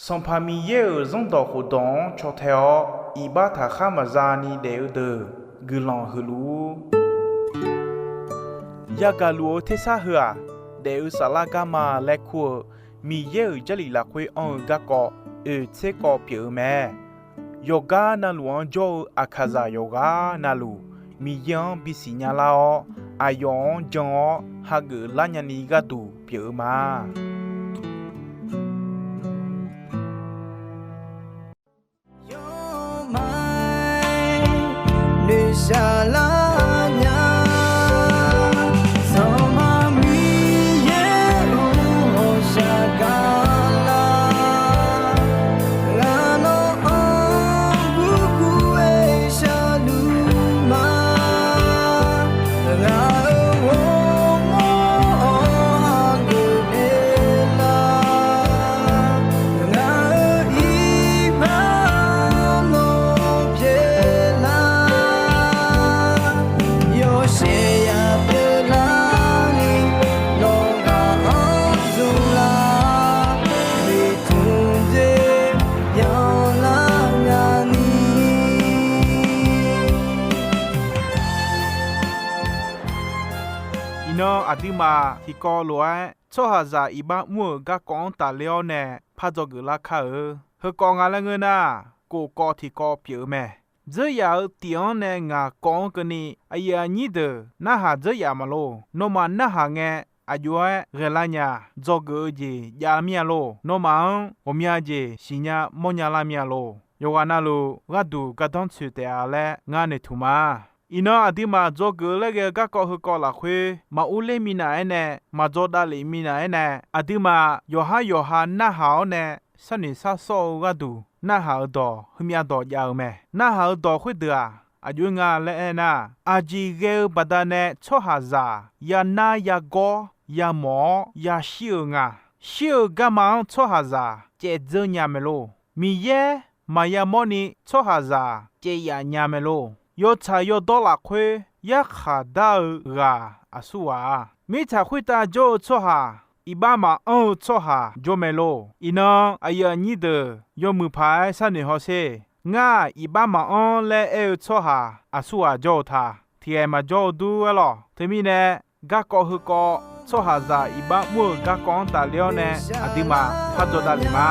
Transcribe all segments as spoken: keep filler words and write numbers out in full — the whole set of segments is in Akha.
Sanqpaq Miqyaer-euq zanrdawq khofdawq-anr caw tae-awr, iqbax taqkhar maqza ni daef-eu deuq guiqlanq huiq luf-ur. Yagaq luf-eu tersar heu-aq, daef-eu saflar garma laer kur-eu Miqyaer-euq Jarlif lafkhoer anr-eu garkawv oeq tser kawv pyeuf-eu mae. Yawqgar navluf-anr jawr-eu aqkaqzaq yawqghaq navluf, Miqyaer-anr bisiq nya lar-awr, aqyawf-anr jan-awr hageuf lar nyani gharduq pyeuf-eu ma. Yawmaf noeqshaq lar nya, Sanqpaq Miqyaer-or, ghawqshaq gaq lar. Ngaq nawr-anr gurgur-aer sharluf ma. Ngaq-euq ghawrmawr-anr hageuf naeq lar. Ngaq-euq iqbax nawr pyeuflar. Yawshaef yadeuv larni, nawq ghaq-anr zmq lar. Miqtmq dzer yanlar nyani. Iqnan aqduimaf tiqkawv lof-aer tsawrhaqzaq iqbax mr-euq garkawv-anr tafler-awr nae par dzawgeuf lar kar-eu. Heukawv nga laer ngeur nar, kof kawv tiqkawv pyeuf-eu mae. Dzeuryaf-eu tif-anr nae ngaq kawv-anr keuvni, aqyuif aqnyir deuq narhaq dzeuryaf maqlor. Nawmaf narhaq ngae, aqjox-aer ghaelar nya, dzawgeuf-eu jeq jav mir-a lor. Nawmaf-anr ghawqmya jeq siqnya mawrnya lar mir-a lor. Yawqghaq navluf gharduq gardanr tsoeq taef-a laer ngar noeqtmq ma. Iqnan aqduimaf dzawgeuf-eu laer ghae-eu garkawv heukawv lafkhoer maqur ler minav-aer nae, maqdzaw davlef minav-aer nae, aqduimaf yawqhar yawqha narhaq-awr nae sharnoeq sharsawr-eu gharduq narhaq-eu dawq heumyav dawq jav-eu mae. Narhaq-eu dawq khoerdeuq-aq, aqjox-aer nga laer aernar, aqjeq ghae-eu baqdanae tsawrhaqzaq yanar yagawr yamawf-awr yashir-eu nga. Shir-eu garma-anr tsawrhaqzaq caevdzeur nya mae lor. Miqyaer maqya mawrni tsawrhaqzaq caev yaf nya mae lor. Yawtsaq yawdawr lafkhoer yarkhaq dar-eu ghaq aqsurghaq-a. Mirtsaq khoertav jawr-eu tsawrhaq, iqbax maqanr-eu tsawrhaq jawr mae lor. Iqnan aqyuif aqnyir deuq yawmuiq paq-aer sharnoeq hawsher. Ngar iqbax maqanr laer aer-eu tsawrhaq aqsurghaq jawr-eu ta. Tiqghaq maqjawr-eu dur-aer lawq. Teumirnae garkawv heukawv tsawrhaqzaq iqbax mr-euq garkawv-anr tafler-awr nae aqduimaf par dzawdav lef ma.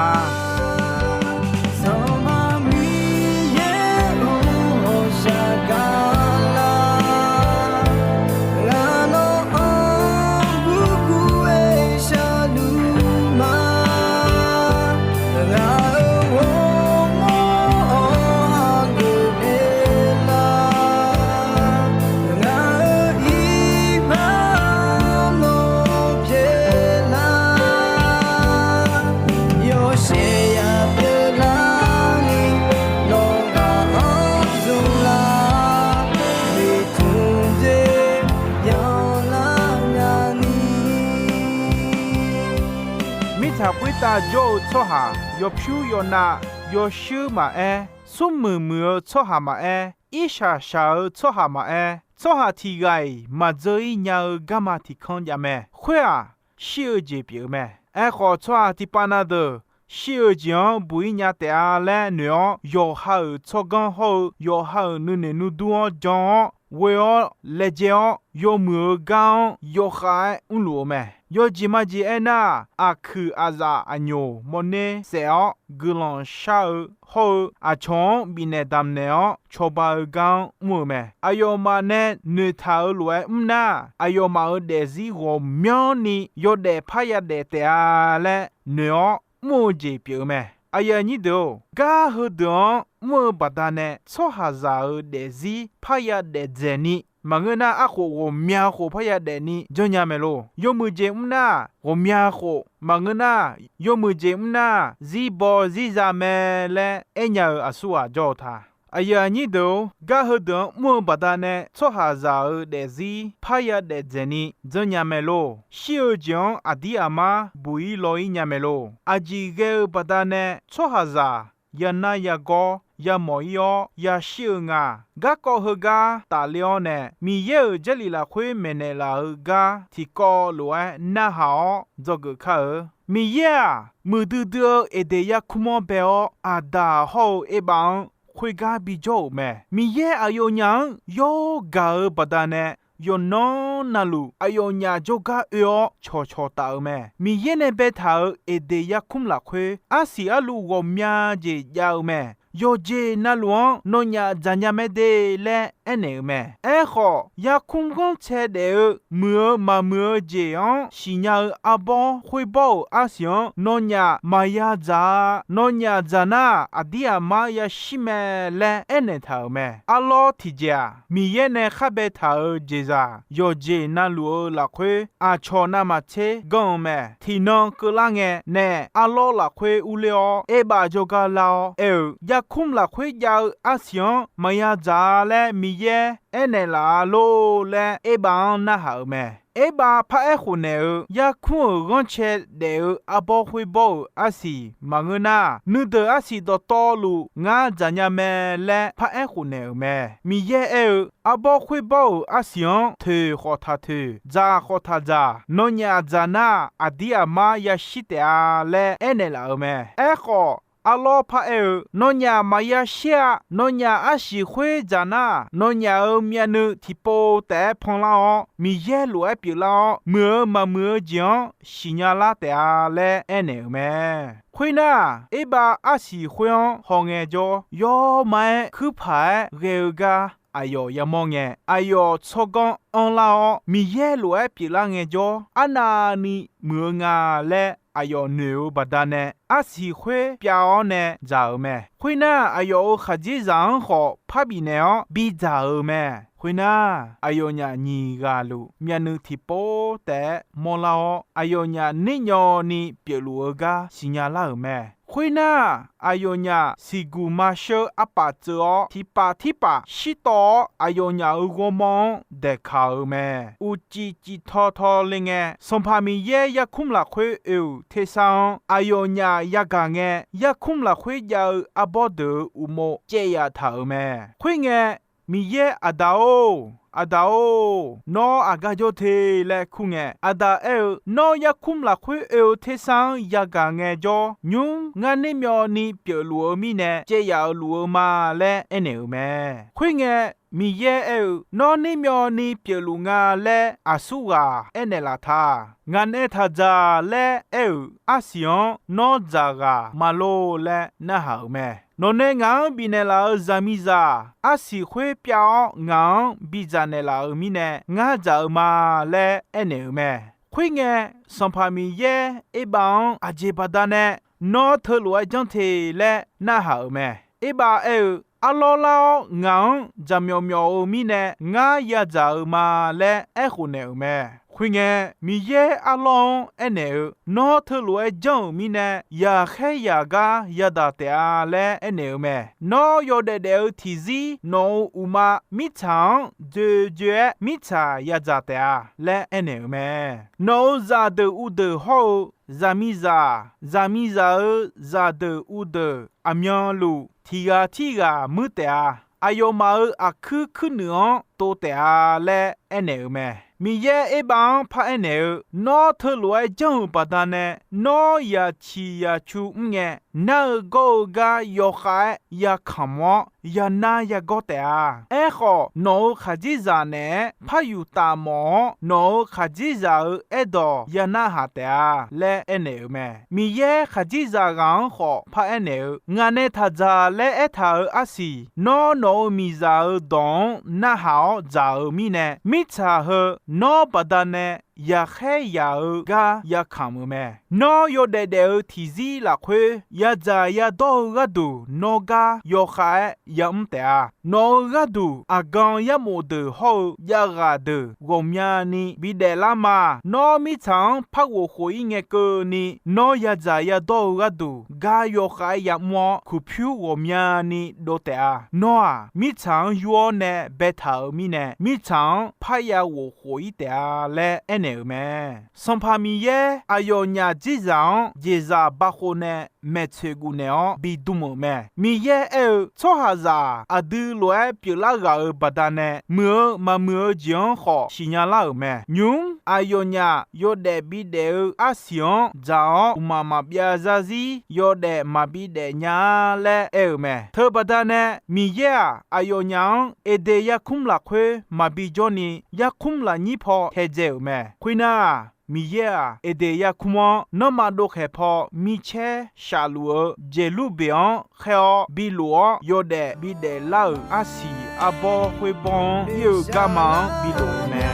Mirtsaq khoertav jawr-eu tsawrhaq yawpyur yawnav, yawshuir maqaer, smrmuiq muiq-eu tsawrhaq maqaer, irshaq shaq-eu tsawrhaq maqaer, tsawrhaq tiq ghaq-iq maqdzeur-ir nya-eu garma tiqkanr jav mae. Khoer-aq, shir-eu jeq pyeuf-eu mae. Aerkhawf, tsawrhaq tiqpav na deuq shir-eu jeq-anr buq-ir nya taef-a laer noeq-awr, yawqha-euq tsawrganr hawr-eu yawqha-euq nuinoeq nuidur-anr jan-awr, ghoe-awr laejae-awr, yawmuiq-eu gar-anr yawkhav-aer mrluf-eu mae. Yawjeq majeq aernar, aqkuiq aqzaf aqnyoq mawrner saef-awr, guiqlanq shar-eu hawr-eu aqcawq-anr bifnaeq damqnaeq-awr cawba-eu gar-anr mr-eu mae. Aqyawfmaf nae noeqtaq-euq lof-aer mr nar, aqyawfmaf-euq daefzir ghawqmyanrni yawdaef parya daef taef-a laer noeq-awr mr-eu jeq pyeuf-eu mae. Aqyuif aqnyir deuq-or, gar heudeuq-anr mr-eu baqdanae tsawrhaqzaq-euq daefzir parya daef dzaeqni, maqngeur nar arkhof ghawqmya khof parya daefni janrnya mae lor. Yawmuiq jeq mr nar ghawqmya khof, maqngeur nar yawmuiq jeq mr nar zirbaw zirza mae laer aernya-euq aqsurghaq jawr-eu ta. Aqyuif aqnyir deuq-or, gar heudeuq-anr mr-eu baqdanae tsawrhaqzaq-euq daefzir parya daef dzaeqni janrnya mae lor. Shir-eu jeq-anr aqdir aqmar buq-ir law-ir nya mae lor. Aqjeq ghae-eu baqdanae tsawrhaqzaq yanar yagawr yamawf-ir-awr yashir-eu nga. Garkawv heugar tafler-awr nae, Miqyaer-euq Jarlif lafkhoer maeqnaeq laf-eu gar tiqkawv lof-aer narhaq-awr dzawgeuf kar-eu. Miqyaer-aq, muiqdui dui-eu Eqdeq yarkmr-anr bae-awr, Aqdaq hawr-eu Erbav-anr khoergar bijawr-euq mae. Miqyaer aqyawfnyaf-anr yawr gaq-eu baqdanae, yawqnan navluf aqyawfnyaf jawrgar oe-awr cawqcawq taf-eu mae. Miqyaer nae baetaq-euq Eqdeq yarkmr lafkhoer, arsiq arluv ghawqmya jeq jav-eu mae. Yawqjeq navluf-anr nawnyaf dzaqnya mae de laer aernaeq-euq mae. Aerkhawf, yarkmr ghanrcae daef-eu muiq-eu maqmuiq-eu jeq-anr siqnya-eu arbawr khoerbawr-euq arsiq-anr nawnyaf maqya dzaq-a. Nawnyaf dzaq nar, aqdir aqmar yashir mae laer aernaeq taq-euq mae. Arlawr tiqjeq-aq, Miqyaer nae khar baetaq-euq jeqzaq yawqjeq navluf-eu lafkhoer aqcawq navmaqtser ganr-eu mae. Tiqnan keuvlar ngae nae, arlawr lafkhoer urler-awr, Erbav jawrgar lar-awr aer-eu, yarkmr lafkhoer jav-eu arsiq-anr maqya dzaq-a laer Miqyaer aernaeq laf-a lor laer Erbav-anr narhaq-euq mae. Erbav paraer khofnaeq-eu yarkmr-euq ghanrcae daef-eu arbawr khoerbawr-euq arsiq maqngeur nar, nuideuq arsiq dawqtawvluf ngar dzaqnya mae laer paraer khofnaeq-euq mae. Miqyaer aer-eu, arbawr khoerbawr-euq arsiq-anr toeq khawf taq toeq, dzaq khawf taq dzaq, nawnyaf dzaq nar, aqdir aqmar yashir taef-a laer aernaeq laf-euq mae. Aerkhawf, arlawr paraer-eu, nawnyaf maqya shir-a. Nawnyaf arsiq khoer dzaq nar, nawnyaf-euq myavnuiv tiqpov taef-aer panlar-awr, Miqyaer lof-aer pyeuflar-awr, muiq-eu maqmuiq-eu jeq-anr siqnya lar taef-a laer aernaeq-euq mae. Khoernar, Erbav arsiq khoer-anr hawngae jawr, yawrma-aer kuirpaq-aer ghae-eu gar aqyawf yamawr ngae, aqyawf tsawrganr anrlar-awr, Miqyaer lof-aer pyeuflar ngaejawr, arnavni muiq-eu nga laer aqyawf noeq-eu baqdanae, arsiq khoer pyav-awr nae dzaq-euq mae. Khoernar, aqyawf-euq khaqdzerzaq-anr khawf par bifnaeq-awr bidzaq-euq mae. Khoernar, aqyawfnyaf nyiq ghaq luf myavnuiv tiqpov taef-aer mawrlar-awr, aqyawfnyaf nernyawvni pyeufluf-eu gar siqnya lar-euq mae. Khoernar, aqyawfnyaf siqguq maqsheu arpaf tseuv-awr, tiqpaf tirpaf shirtawv-awr, aqyawfnyaf-euq ghawrmawr-anr daeqkaq-euq mae. Uqcif cif taw taw le ngae, Sanqpaq Miqyaer yarkmr lafkhoer oe-euq tersar-anr aqyawfnyaf yagaq ngae, yarkmr lafkhoer jav-eu arbawr deuq-euq uqmov caev yaf taq-euq mae. Khoerngae, Miqyaer, Aqdaq-or, Aqdaq-or, nawr aqgar jawr te laer kur ngae, Aqdaq aer-eu, Nawr yarkmr lafkhoer oe-eu tersar-anr yagaq ngaejawr, nymr ngar nermyawvni pyeufluf-eu mirnae caev yaf-euq luf-eu ma laer aernaeq-euq mae. Khoerngae, Miqyaer aer-eu, Nawr nermyawvni pyeufluf nga laer aqsurghaq aernaeq laf ta. Ngaq nae taq dzaq laer aer-euq arsiq-anr nawr dzaq ghaq ma lor laer narhaq-euq mae. Nawqnae ngaq-anr bifnaeq laf-euq zaqmiqzaq arsiq khoer pyav-awr ngaq-anr bidzaq naeqlaf-euq mirnae ngar dzaq-eu ma laer aernaeq-euq mae. Khoerngae, Sanqpaq Miqyaer Erbav-anr aqjeq baqdanae nawr teulof-aer janr te laer narhaq-euq mae. Erbav aer-eu, Arlawr lar-awr ngaq-anr jaqmyawf myawf-eu mirnae ngar yadzaq-eu ma laer aerkhof naeq-euq mae. Khoerngae, Miqyaer arlawr-anr aernaeq-eu, Nawr teulof-aer janr-euq mirnae, yaqkhaer yaq gar yadaq taef-a laer aernaeq-eu mae. Nawr yawdaef daef-eu tiqzir nawq-euq uqma mirtsaq-anr dzoe dzoe-aer mirtsaq yadzaq taef-a laer aernaeq-euq mae. Nawq-euq zaqdeuq uvdeuq hawr-eu zaqmiqzaq, zaqmiqzaq-euq zaqdeuq uvdeuq aqmyanluf tiq ghaq tirghaq muir taef-a. Aqyawfmaf-euq aqkuir kuirnuiq-anr tov taef-a laer aernaeq-euq mae. Miqyaer Erbav-anr paraer naeq-eu, Nawr teulof-aer janr-euq baqdanae, nawr yaqciq yaqcu mr ngae, nar-eu gawr-eu gar yawkhav-aer yakamq-awr yanar yagawr taef-a. Aerkhawf, nawq-euq khaqdzerzaq naeq-aer par yuf taf mawf-awr, nawq-euq khaqdzerzaq-euq aerdawq yanarhaq taef-a laer aernaeq-euq mae. Miqyaer khaqdzerzaq ghaq-anr khawf paraer naeq-eu, Ngaq nae taq dzaq laer aertaq-euq arsiq, nawr nawq-euq miqzaq-euq dawq-anr narhaq-awr dzaq-euq mirnae, mirtsaq heu nawr baqdanae yaqkhaer yaq-eu gar yakamq-euq mae. Nawr yawdaef daef-eu tiqzir lafkhoer yadzaq yadawr-eu gharduq nawr gar yawkhav-aer yamr taef-a. Nawq-euq gharduq aqgan yarmof deuq hawr-eu javghaq deuq ghawqmyani bidaef lar ma. Nawr mirtsaq-anr par ghof khof-ir ngae keuvni, nawr yadzaq yadawr-eu gharduq gar yawkhav-aer yamr-awr, kuqpyur ghawqmyani dov taef-a. Nawr-aq, mirtsaq-anr yur-awr nae baetaq-euq mirnae, mirtsaq-anr parya ghof khof-ir taef-a laer aernaeq-euq mae. Sanqpaq Miqyaer aqyawfnyaf dzerzaq-anr jeqzaq bav khov nae maeqtsoeq guf naeq-awr bidm-euq mae. Miqyaer aer-eu, tsawrhaqzaq-aq, aqdui lof-aer pyeuflar ghaq-euq baqdanae, muiq-eu maqmuiq-eu jeq-anr khawf siqnya lar-euq mae. Nymq-mr aqyawfnyaf yawdaef bidaef-eu arsiq-anr dzaq-awr, mqmaq maqbyav zarzir yawdaef maqbi daef nya-a laer aer-euq mae. Teubaqda nae Miqyaer-aq, aqyawfnyaf-anr Eqdeq yarkmr lafkhoer maqbi jawrni, yarkmr lafnyir paw taedzae-euq mae. Khoernar-aq, Miqyaer-aq, Eqdeq yarkmr-anr nanrma dovkhaeq paw micaer shafluf-eu jeqlurbeq-anr khaer-awr bilof-awr, yawdaef bidaef lar-euq arsiq arbawr khoerbawr-anr ir-eu garma-anr bilof-eu mae.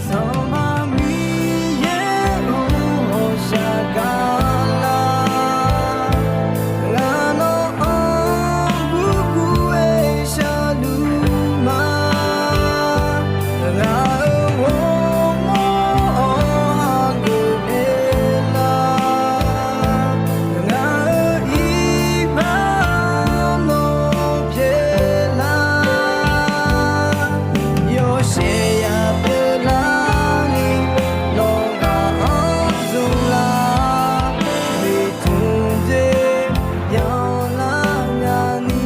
Sanqpaq Miqyaer-euq ghawqshaq gaq-a lar, ngaq nawq-anr gurgur-aer sharluf ma. Ngaq-euq ghawrmawr-anr hageuf naeq lar, ngaq-euq iqbax nawr pyaeq lar. Yawshaef yadeuv larni, nawq ghaq-anr zmq lar, miqtmq dzer yanlar nyani.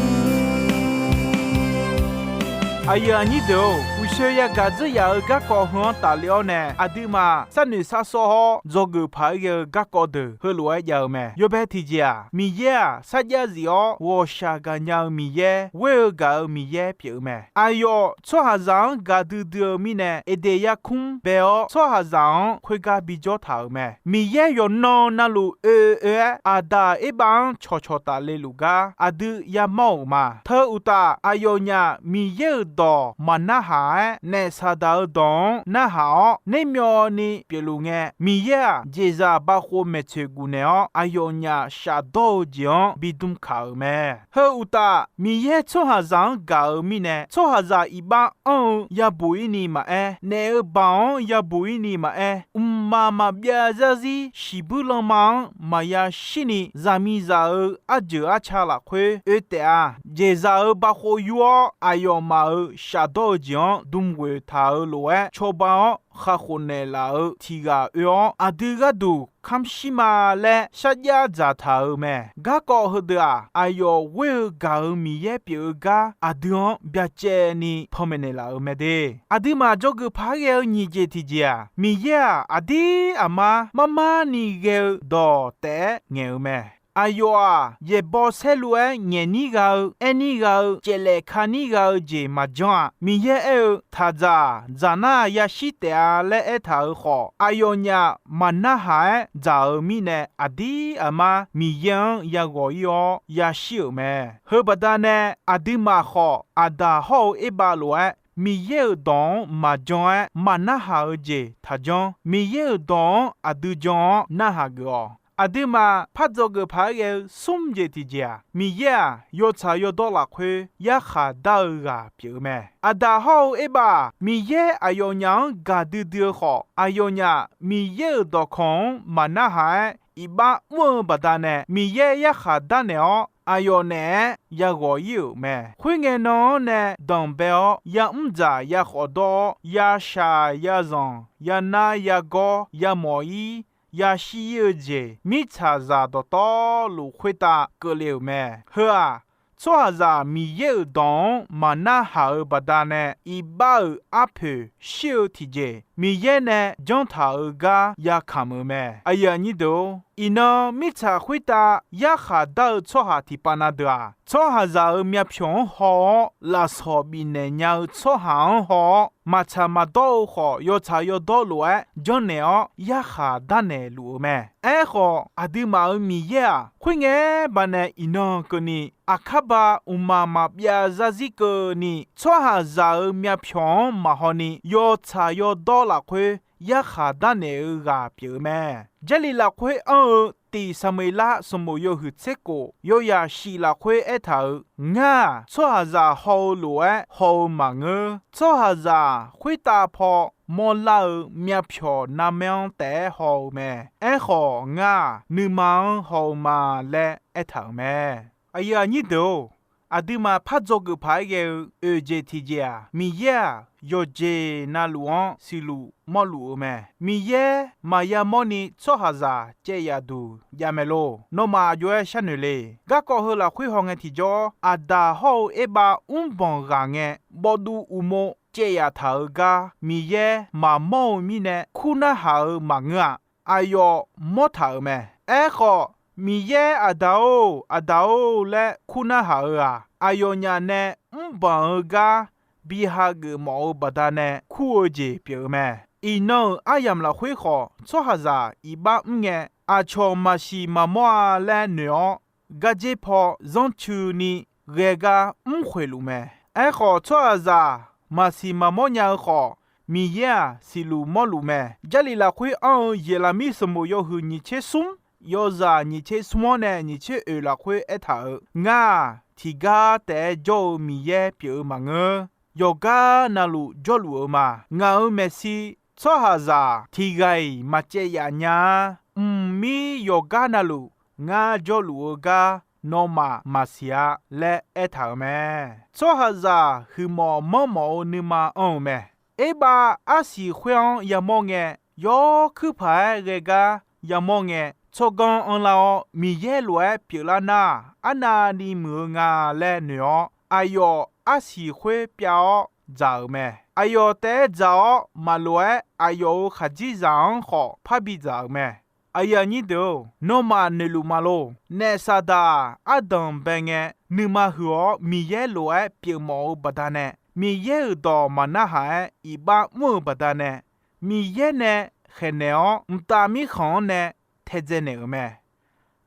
Aqyuif aqnyir deuq-or, uqshoe yagaq dzeur yaf-eu garkawv heu-anr tafle-awr nae, aqduimaf sharnoeq sharsawr-awr dzawgeuf paq-aer ghae-eu garkawv deuq heulof-aer jav-eu mae. Yawbae tiqjeq-aq, Miqyaer-aq, sarjax zif-awr ghawqshaq gaqnya-eu Miqyaer, ghoer-eu gaq-eu Miqyaer pyeuf-eu mae. Aqyawf tsawrhaqzaq-anr gaqdui dui-eu mirnae, Eqdeq yarkmr bae-awr tsawrhaqzaq-anr khoergar bijawr taq-euq mae. Miqyaer yawqnan navluf oe oe-aer, Aqdaq Erbav-anr cawqcawq tafle luf gar aqdui yamawr-euq ma. Teu uqtaf, aqyawfnyaf Miqyaer-euq dawq maqnarhaq-aer, naef Saqdaq-euq dawq-anr narhaq-awr, nermyawvni pyeufluf ngae, Miqyaer-aq, jeqzaq bavkhov maeqtsoeq guf naeq-awr, aqyawfnyaf shafdawr-eu jeq-anr bidm kaq-euq mae. Heu uqtaf, Miqyaer tsawrhaqzaq-anr gaq-eu mirnae, tsawrhaqzaq iqbax anr-eu yabuq-ir ni maqaer, naef-euq baoq-anr yabuq-ir ni maqaer, mqmaq maqbyav zarzir shiqbuir lanma-anr maqya shirni, zaqmiqzaq-euq arjeuq arca lafkhoer oe taef-a. Jeqzaq-euq bavkhov yur-awr, aqyawfmaf-euq shafdawr-eu jeq-anr dm ghoeq taq-euq lof-aer, cawba-awr khaqkhof naeqlaf-euq tiq ghaq oe-awr, aqdui gharduq kamr shir ma laer sharjax dzaqtaq-euq mae. Garkawv heudeuq-aq, aqyawf ghoer-eu gaq-euq Miqyaer pyeuf-eu gar aqdui-anr byacaevni panmaeq naeqlaf-euq mae de. Aqduimaf dzawgeuf paq-aer ghae-eu nyiq jeq tiqjeq-aq, Miqyaer-aq, aqdir aqmar marmarni ghae-eu dawq taef-aer ngaeq-eu mae. Aqyawf-aq, yaeqbawq saerlu-aer ngaeqnir gha-eu, aernir gha-eu, caeflaef kanir gha-eu jeq maqjanr-a. Miqyaer aer-eu, taqdzaq-aq, dzaq nar yashir taef-a laer aertaq-euq khawf, aqyawfnyaf maqnarhaq-aer dzaq-euq mirnae, aqdir aqmar Miqyaer-anr yaghawq ir-awr yashir-euq mae. Heubaqda nae, aqduimaf khawf, Aqdaq hawr-eu Erbav lof-aer, Miqyaer-euq dawq-anr maqjan-aer maqnarhaq-eu jeq taqjanr. Miqyaer-euq dawq-anr aqdui jan-awr narhaq geuf-awq. Aqduimaf par dzawgeuf paq-aer ghae-eu smr jeq tiqjeq-aq, Miqyaer-aq, yawtsaq yawdawr lafkhoer yarkhaq dar-eu ghaq pyeuf-eu mae. Aqdaq hawr-eu Erbav-aq, Miqyaer aqyawfnyaf-anr gaqdui dui-eu khawf, aqyawfnyaf Miqyaer-euq dawqkawq-anr maqnarhaq-aer iqbax mr-eu baqdanae, Miqyaer yarkhaq darnaeq-awr, aqyawf naeq-aer yaghawq ir-euq mae. Khoerngae nan-anr nae danqbae-awr, ya'mr dzaq yakhawf dawr-awr, yashaq yazanq, yanar yagawr, yamawf ir, yashir ir-eu jeq, mirtsaqzaq dawqtawvluf khoertav keuvle-euq mae. Heu-aq, tsawrhaqzaq Miqyaer-euq dawq-anr maqnarhaq-euq baqdanae, iqbax-euq arpoeq shir-eu tiqjeq, Miqyaer nae janr taq-euq gar yakamq-euq mae. Aqyuif aqnyir deuq-or, iqnan mirtsaq khoertav yarkhaq dar-eu tsawrhaq tiqpav na deuq-aq, tsawrhaqzaq-euq myavpyawq-anr haw-awr, lafsawq bifnaeq nya-eu tsawrhaq-anr haw-awr, maqtsaq maqdawr-eu khawf, yawtsaq yawdawr lof-aer janrnaeq-awr yarkhaq darnaeq luf-eu mae. Aerkhawf, aqduimaf-euq Miqyaer-aq, khoerngae baqdanae iqnan keuvni, aqkar ba mqmaq maqbyav zarzir keuvni, tsawrhaqzaq-euq myavpyawq-anr maqhaw ni, yawtsaq yawdawr lafkhoer yarkhaq darnaeq-eu ghaq pyeuf-eu mae. Jarlif lafkhoer anr-eu Tiq Saqmeueqlar sanqbof yawhuiq tser kof, yawyaq shif lafkhoer aertaq-euq, Ngar-aq, tsawrhaqzaq haw-eu lof-aer haw-eu maqngeur. Tsawrhaqzaq khoertav paw mawrlar-eu myavpyawq narmaer-anr taef-aer haw-eu mae. Aerkhawf, ngar-aq, nuima-anr haw-eu ma laer aertaq-euq mae. Aqyuif aqnyir deuq-or, aqduimaf pardzaw geuf paq-aer ghae-eu oeq jeq tiqjeq-aq, Miqyaer-aq, yawqjeq navluf-anr siqluf mawrluf-eu mae. Miqyaer maqya mawrni tsawrhaqzaq caev yaf duq jav mae lor. Nawmaf aqjox-aer sharnoeq le. Garkawv heu lafkhoer hawngae tiqjawr, Aqdaq hawr-eu Erbav mrbanq ghaq ngae, bawvduv uqmov caev yaf taq-euq gar Miqyaer maqmawr-eu mirnae, kur narhaq-euq maqngeur-aq, aqyawf mawr taq-euq mae. Aerkhawf, Miqyaer Aqdaq-or, Aqdaq-or laer kur narhaq-euq-aq, aqyawfnyaf nae mrbanq-eu gar bi hageuf mawf-eu baqdanae kur-eu jeq pyeuf-eu mae. Iqnan-euq aryamq lafkhoer khawf, tsawrhaqzaq iqbax mr ngae, aqcawq maqsiq maqmawr-a laer noeq-awr, gardzer paw zanrcuini ghae gar mr khoeq luf mae. Aerkhawf, tsawrhaqzaq maqsiq maqmawr nya-eu khawf, Miqyaer-aq, siqluf mawrluf mae. Jarlif lafkhoer anr-eu Yeqlaqmir sanqbof yawhuiq nyiq tser smr, yawzaq nyiq tser smr-anr nae nyiq tser oeq lafkhoer aertaq-euq, Ngar-aq, tiqgar taef-aer jawr-eu Miqyaer pyeuf-eu maqngeur. Yawqgar navluf jawrluf-eu ma. Ngaq-euq maeqshi tsawrhaqzaq tiq ghaq-iq maqcaev yaf nya-a. Mqmir yawqgar navluf ngar jawrluf-eu gar nawmaf maqsiq-a laer aertaq-euq mae. Tsawrhaqzaq huiqmawf manrmawf-eu nuima anr-eu mae. Erbav arsiq khoer-anr yamawr ngae, yawkuir paq-aer ghae gar yamawr ngae, tsawrganr anrlar-awr Miqyaer lof-aer pyeuflar nar, arnavni muiq-eu nga laer noeq-awr, aqyawf arsiq khoer pyav-awr dzaq-euq mae. Aqyawf taef-aer dzaq-awr maqlof-aer, aqyawf-euq khaqdzerzaq-anr khawf parbi dzaq-euq mae. Aqyuif aqnyir deuq-or, nawmaf noeqluf ma lor. Naef Saqdaq ardanq bae ngae, nuima huiq-awr Miqyaer lof-aer pyeufmawf-eu baqdanae, Miqyaer-euq dawq maqnarhaq-aer iqbax mr-eu baqdanae, Miqyaer nae khaeqnaeq-awr, mqtav mirkhanq-anr nae taedzae naeq-euq mae.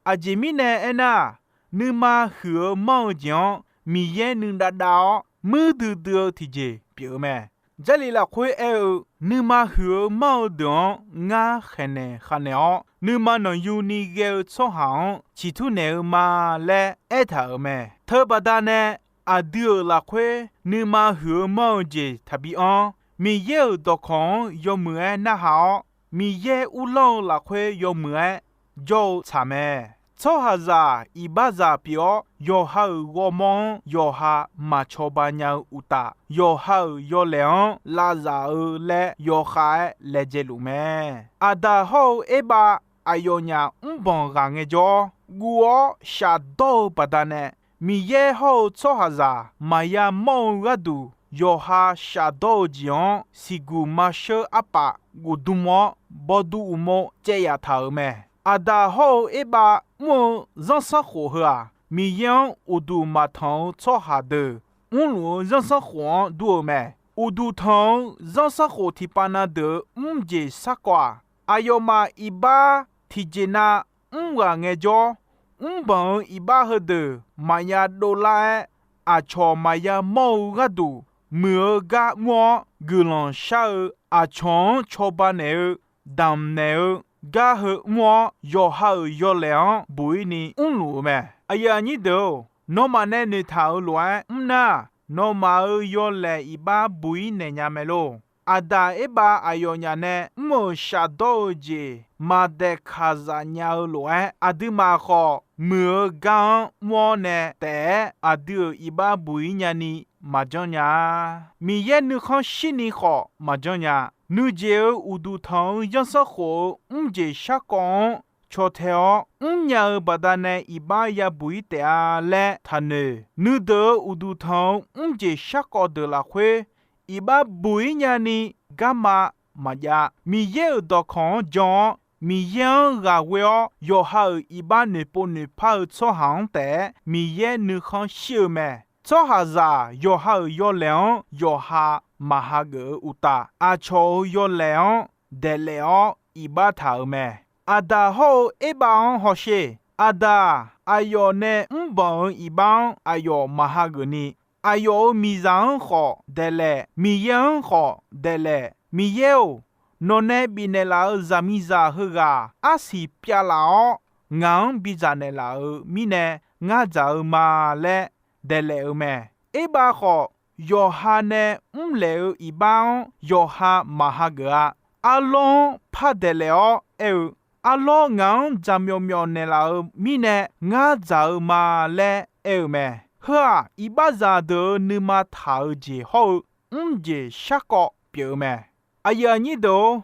Aqjeq mirnae aernar, nuima huiq-eu manr-eu jeq-anr Miqyaer nuidav dav-awr, muir duidui-eu tiqjeq pyeuf-eu mae. Jarlif lafkhoer aer-eu, Nuima huiq-eu manr-eu deuq-anr ngar khaeqnaeq khavnaeq-awr, nuima nanqyuni ghae-eu tsawrhaq-anr ciqtur naeq-eu ma laer aertaq-euq mae. Teubaqda nae aqdui-euq lafkhoer nuima huiq-eu manr-eu jeq taqbi anr. Miqyaer-euq dawqkawq-anr yawmuiq-aer narhaq-awr, Miqyaer uvlanr-eu lafkhoer yawmuiq-aer jawr-eu tsaq mae. Tsawrhaqzaq iqbaxzaq pyeuf-awr, yawqha-euq ghawrmawr-anr yawqha maqcawba nya-eu uqtaf, yawqha-euq yawlaeq-anr lavzaf-eu laer yawkhav-aer laejae luf mae. Aqdaq hawr-eu Erbav aqyawfnyaf mrbanq ghaq ngaejawr, guv-awr shafdawr-eu baqdanae, Miqyaer hawr-eu tsawrhaqzaq maqya mawr-eu gharduq, yawqha shafdawr-eu jeq-anr siqguq maqsheur arpaf guf dm-awr, bawduv uqmov caev yaf taq-euq mae. Aqdaq hawr-eu Erbav mr-eu zanrsanrkhof heu-aq, Miqyaer-anr uqduq maqtanq-eu tsawrhaq deuq mrluf-eu zanrsanrkhof-anr dur-eu mae. Uqduq tanq-eu zanrsanrkhof tiqpav na deuq-euq mrjeq sharkawv-aq, aqyawfmaf iqbax tiqjeq na mr ghaq ngaejawr, mrbanq-eu iqbax heudeuq maqya dovlar-aer, aqcawq maqya mawr-eu gharduq muiq-eu gar mr-awr, guiqlanq shar-eu aqcawq-anr cawba naeq-eu damq naeq-eu gar heu mr-awr, yawqha-euq yawlaeq-anr buq-ir ni mrluf-eu mae. Aqyuif aqnyir deuq-or, nawmaf nae noeqtaq-euq lof-aer mr nar, nawmaf-euq yawlaeq iqbax buq-ir naeq nya mae lor. Aqdaq Erbav aqyawfnyaf nae mr-euq shafdawr-eu jeq maqdaeqkaq zaf nya-eu lof-aer, aqduimaf khawf muiq-eu gar-anr mr-awr nae taef-aer aqdui-euq iqbax buq-ir nyani maqjanr nya-a. Miqyaer nuikhanr shirni khawf maqjanr nya. Nuijeq-euq uqduq tanq-eu zanrsanrkhof-eu mrjeq sharkawv-anr caw tae-awr mrnya-eu baqdanae iqbax yabuq-ir taef-a laer taqnoeq. Nuideuq-euq uqduq tanq-eu mrjeq sharkawv deuq lafkhoer, iqbax buq-ir nyani garma maqjav. Miqyaer-euq dawqkawq-anr jan-awr, Miqyaer-anr ghaq ghoe-awr yawqha-euq iqbax noeqpov noeqpar-eu tsawrhaq-anr taef-aer Miqyaer nuikhanr shir-eu mae. Tsawrhaqzaq yawqha-euq yawlaeq-anr yawqha maqhageuf-eu uqtaf, aqcawq-euq yawlaeq-anr daeqlaef-awr iqbax taq-euq mae. Aqdaq hawr-eu Erbav-anr hawsher. Aqdaq, aqyawf nae mrbanq-euq iqbax-anr aqyawf maqhageuf ni, aqyawf-euq miqzaq-anr khawf daeqlaef, Miqyaer-anr khawf daeqlaef. Miqyaer-or, nawqnae bifnaeq laf-euq zaqmiqzaq heughaq arsiq pyav laf-awr, ngaq-anr bidzaq naeqlaf-euq mirnae ngar dzaq-eu ma laer daeqlaef-eu mae. Erbav khawf, yawqha nae mrlaeq-eu iqbax-anr yawqha maqhageuf-a. Arlawr-anr par daeqlaef-awr aer-eu, Arlawr ngaq-anr dzaqmyawf myawf naeqlaf-euq mirnae ngar dzaq-eu ma laer aer-eu mae. Heu-aq, iqbaxzaq deuq-euq nuima taq-eu jeq hawr-eu mrjeq sharkawv pyeuf-eu mae. Aqyuif aqnyir deuq-or,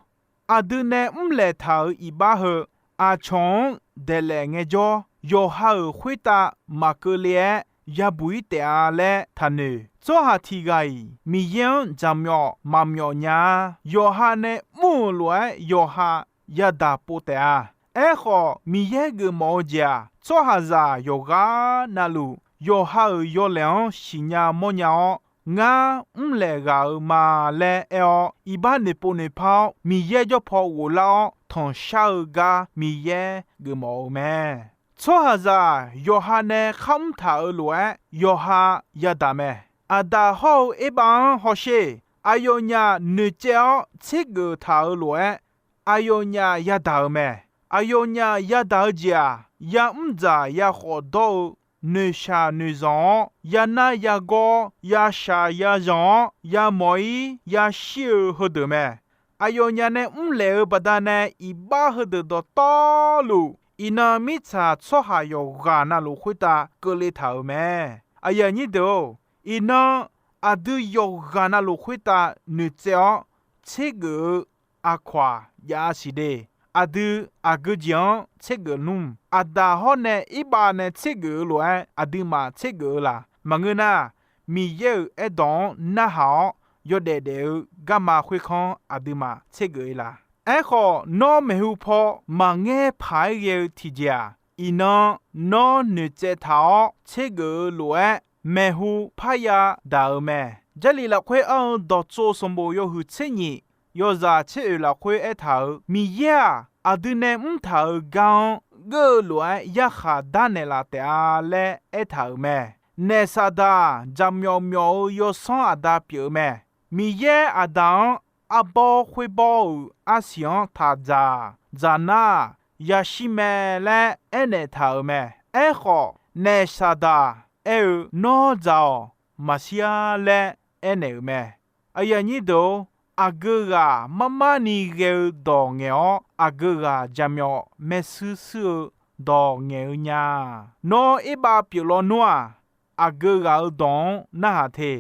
aqdui nae mrlaeq taq-euq iqbax heu, aqcawq-anr daeqlaef ngaejawr, yawqha-euq khoertav maqkeuvle-aer yabuq-ir taef-a laer taqnoeq. Tsawrhaq tiq ghaq-iq Miqyaer-anr jaqmyawf maqmyawf nya-a. Yawqha nae mr-euq lof-aer yawqha yadaq pov taef-a. Aerkhawf, Miqyaer geufmawf-eu jeq-aq, tsawrhaqzaq yawqghaq navluf, yawqha-euq yawlaeq-anr siqnya mawrnya-awr, ngar mrlaeq ghaq-euq ma laer aer-awr, iqbax noeqpov noeqpar-awr, Miqyaer jawrpaw ghoflar-awr tanqshar-eu gar Miqyaer geufmawf-eu mae. Tsawrhaqzaq yawqha nae kharmr taq-euq lof-aer yawqha yadaq mae. Aqdaq hawr-eu Erbav-anr hawsher. Aqyawfnyaf noeqtsaev-awr tsergeuf taq-euq lof-aer, aqyawfnyaf yadaq-euq mae. Aqyawfnyaf yadaq-eu jeq-aq, yamr dzaq yakhawf dawr-eu, noeqshaq noeqzanq-awr, yanar yagawr, yashaq yazanq-awr, yamawq-ir yashir-eu heudeuq mae. Aqyawfnyaf nae mrlaeq-eu baqdanae iqbax heudeuq dawqtawvluf, iqnan mirtsaq tsawrhaq yawqghaq navluf khoertav keuvle taq-euq mae. Aqyuif aqnyir deuq-or, iqnan aqdui yawqghaq navluf khoertav noeqtsaev-awr tsergeuf-eu aqkawq-aq jav-a siq de. Aqdui aqgeu jeq-anr tsergeuf nmr. Aqdaq hawr nae Erbav nae tsergeuf-eu lof-aer aqduimaf tsergeuf-eu laq? Maqngeur nar, Miqyaer-euq aerdawq-anr narhaq-awr yawdaef daef-eu garma khoerkanr aqduimaf tsergeuf-ir laq? Aerkhawf, nawr maeqhu paw maqngaer paq-aer ghae-eu tiqjeq-aq, iqnan nawr noeqtsaev taq-awr tsergeuf-eu lof-aer maeqhu parya daq-euq mae. Jarlif lafkhoer anr-eu dawqtsov sanqbof yawhuiq tser nyif yawzaq tser oeq lafkhoer aertaq-euq, Miqyaer-aq, aqdui nae mrtaq-euq gar-anr geur-eu lof-aer yarkhaq darnaeq laf taef-a laer aertaq-euq mae. Naef Saqdaq jaqmyawf myawf-eu yawsanr aqda pyeuf-eu mae. Miqyaer Aqdaq-anr arbawr khoerbawr-euq arsiq-anr taq dzaq-aq, dzaq nar-aq, yashir mae laer aernaeq taq-euq mae. Aerkhawf, Naef Saqdaq aer-eu, Nawr dzaq-awq, maqshir-ar laer aernaeq-euq mae. Aqyuif aqnyir deuq-or, aqgeu ghaq mar mar ni ghae-eu dawq ngaeq-awr, aqgeu ghaq jaqmyawf maershuir shuir-eu dawq ngaeq-eu nya. Nawr Erbav pyeuf lawnmr-aq, aqgeu ghaq-euq dawq-anr narhaq te.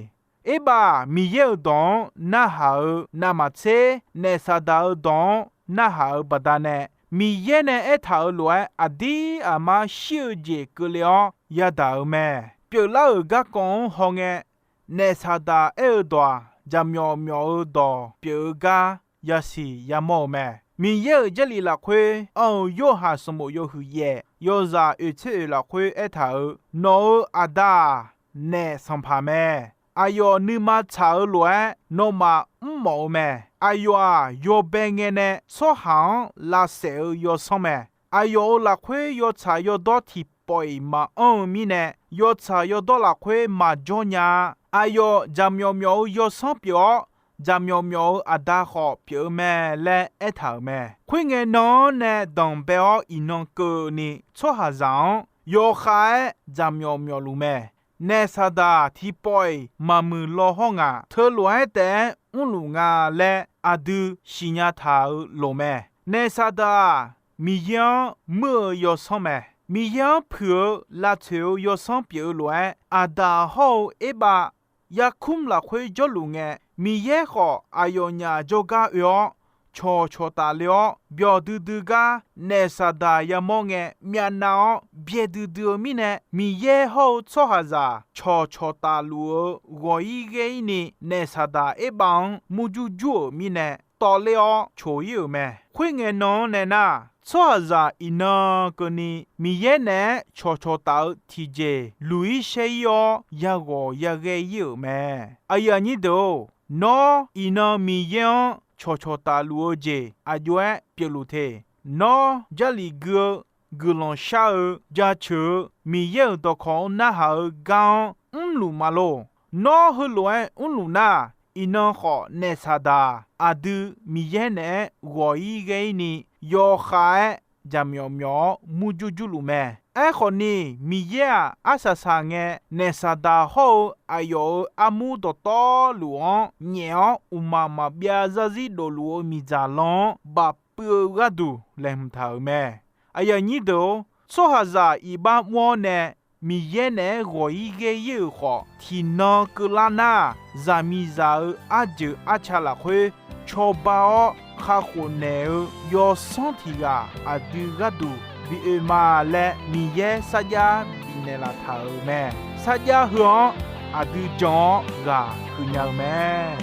Erbav-aq, Miqyaer-euq dawq-anr narhaq-eu navmaqtser, Naef Saqdaq-euq dawq-anr narhaq-eu baqdanae, Miqyaer nae aertaq-euq lof-aer aqdir aqmar shir-eu jeq keuvle-awr yadaq-euq mae. Pyeuflar-euq garkawv-anr hawngae, Naef Saqdaq aer-eu dawq-aq, jaqmyawf myawf-eu dawq pyeuf-eu gar yasiq yamawr-eu mae. Miqyaer-euq Jarlif lafkhoer anr-eu Yorhaq sanqbof yawhuiq yaef yawzaq oeq tser oeq lafkhoer aertaq-euq, Nawq-euq Aqda-aq, naef sanqpaq mae. Aqyawf nuima tsaq-eu lof-aer nawmaf mrmawf-eu mae. Aqyawf-aq, yawbae ngae nae tsawrhaq-anr lavsaef-eu yawsanr mae. Aqyawf-euq lafkhoer yawtsaq yawdawr tiqpawf-iq maqanr-eu mirnae, yawtsaq yawdawr lafkhoer maqjawr nya-a. Aqyawf jaqmyawf myawf-eu yawsanr pyeuf-awr, jaqmyawf myawf-eu Aqda khawf pyeuf-eu mae laer aertaq-euq mae. Khoerngae nan-anr nae danqbae-awr iqnan keuvni tsawrhaqzaq-anr yawkhav-aer jaqmyawf myawfluf mae. Naef Saqdaq tiqpawf-iq maqmuiq law hawr ngaq, teulof-aer taef-aer mrluf nga laer aqdui siqnya taq-euq loq mae. Naef Saqdaq-aq, Miqyaer-anr muir-eu yawsanr mae. Miqyaer-anr puiq-eu lavtsoeq-eu yawsanr pyeuf-eu lof-aer, Aqdaq hawr-eu Erbav yarkmr lafkhoer jawrluf ngae, Miqyaer khawf aqyawfnyaf jawrgar oe-awr, cawqcawq taf le-awr, byawq duidui gar Naef Saqdaq yamawr ngae, myavnav-awr byae duidui-eu mirnae, Miqyaer hawr-eu tsawrhaqzaq cawqcawq taf luf-eu ghawq-ir ghaer-ir ni Naef Saqdaq Erbav-anr murjur jur-euq mirnae, tawvler-awr coq-ir-euq mae. Khoerngae nan-anr nae nar, tsawrhaqzaq iqnan keuvni Miqyaer naeq-aer cawqcawq taf-eu tiqjeq luq-ir shaer-ir-awr, yaghawq yaghae-ir-euq mae. Aqyuif aqnyir deuq-or, nawr iqnan Miqyaer-anr cawqcawq taf luf-eu jeq aqjox-aer pyeufluf te. Nawr Jarlif gui-eu, guiqlanq shar-eu, jaceuq-eu, Miqyaer-euq dawqkawq-anr narhaq-eu gar-anr mrluf ma lor. Nawr heulof-aer mrluf nar, iqnan khawf Naef Saqdaq aqdui Miqyaer naeq-aer ghawq-ir ghae-ir ni yawkhav-aer jaqmyawf myawf-awr murjur jurluf mae. Aerkhawf ni, Miqyaer-aq, arsaq saq ngae, Naef Saqdaq hawr-eu aqyawf-euq armur dawqtawvluf-anr nyaef-awr uqmaq maqbyav zarzir dofluf-eu miqdzaq lan-anr bafpuiv-eu gharduq laeqhmq taq-euq mae. Aqyuif aqnyir deuq-or, tsawrhaqzaq iqbax mr-awr nae Miqyaer naeq-aer ghawq-ir ghae-ir-euq khawf, tiqnan keuvlar nar, zaqmiqzaq-euq arjeuq arca lafkhoer cawba-awr kakhof naeq-eu yawsanr tiq ghaq aqdui gharduq bi oe ma laer Miqyaer sarjax bifnaeq laf taq-euq mae. Sarjax heu-anr aqdui jan-awr ghaq huiqnya-eu mae.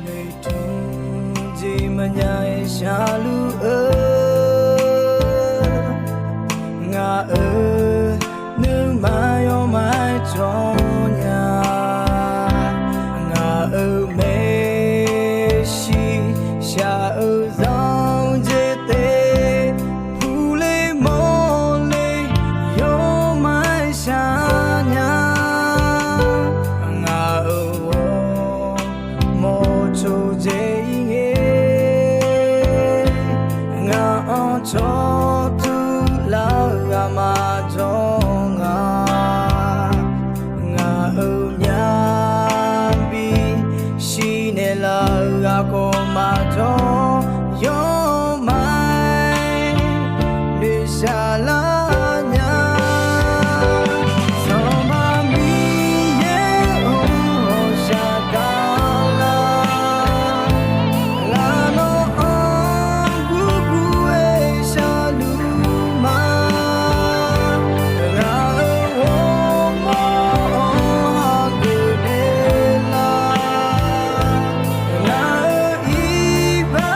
Noeqtmq jeq maqnya-aer sharluf-eu, ngaq-euq nuima yawmaf-aer jawr nya. Ngaq-euq maeqshi shaq-eu zanq jeq te, puqle mawrle yawmaf-aer shar nya. Ngaq-euq ghawrmawr coqjeq-ir ngae, ngaq-anr cawqtur lar-eu ghaqmaf jawr nga. Ngaq-euq myavbi shirnaeq laf-eu ghaq khawf maqjawr, yawmaf-aer noeqshaq lar nya. Sanqpaq Miqyaer-or, ghawqshaq gaqlar, ngaq nawq-anr gurgur-aer sharluf ma. Ngaq-euq ghawrmawr-anr hageuf naeq lar, ngaq-euq iqbax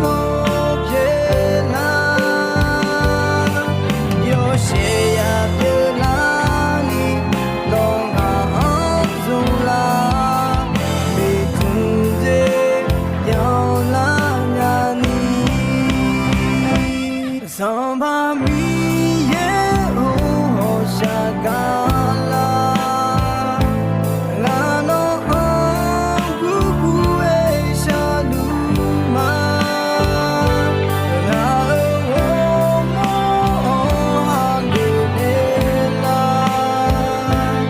nawr pyeuf lar. Yawshaef ya pyeuflar ni, nawr ngaq-anr zmq lar, noeqtmq jeq yanlar nya ni. Sanqpaq Miqyaer-or, ghawqshaq gaqlar, ngaq nawq-anr gurgur-aer sharluf ma. Ngaq-euq ghawrmawr-anr hageuf naeq lar,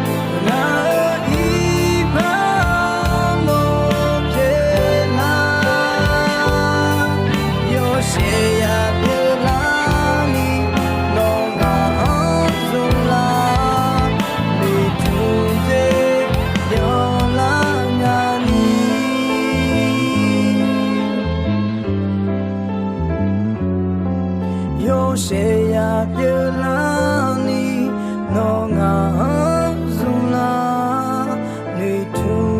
ngaq-euq iqbax nawr pyeuf lar. Yawshaef ya pyeuflar ni, nawr ngaq-anr zmq lar, noeqtmq jeq yanlar nya ni. Yawshaef ya pyeuflar ni, nawr ngaq-anr zmq lar, noeqtmq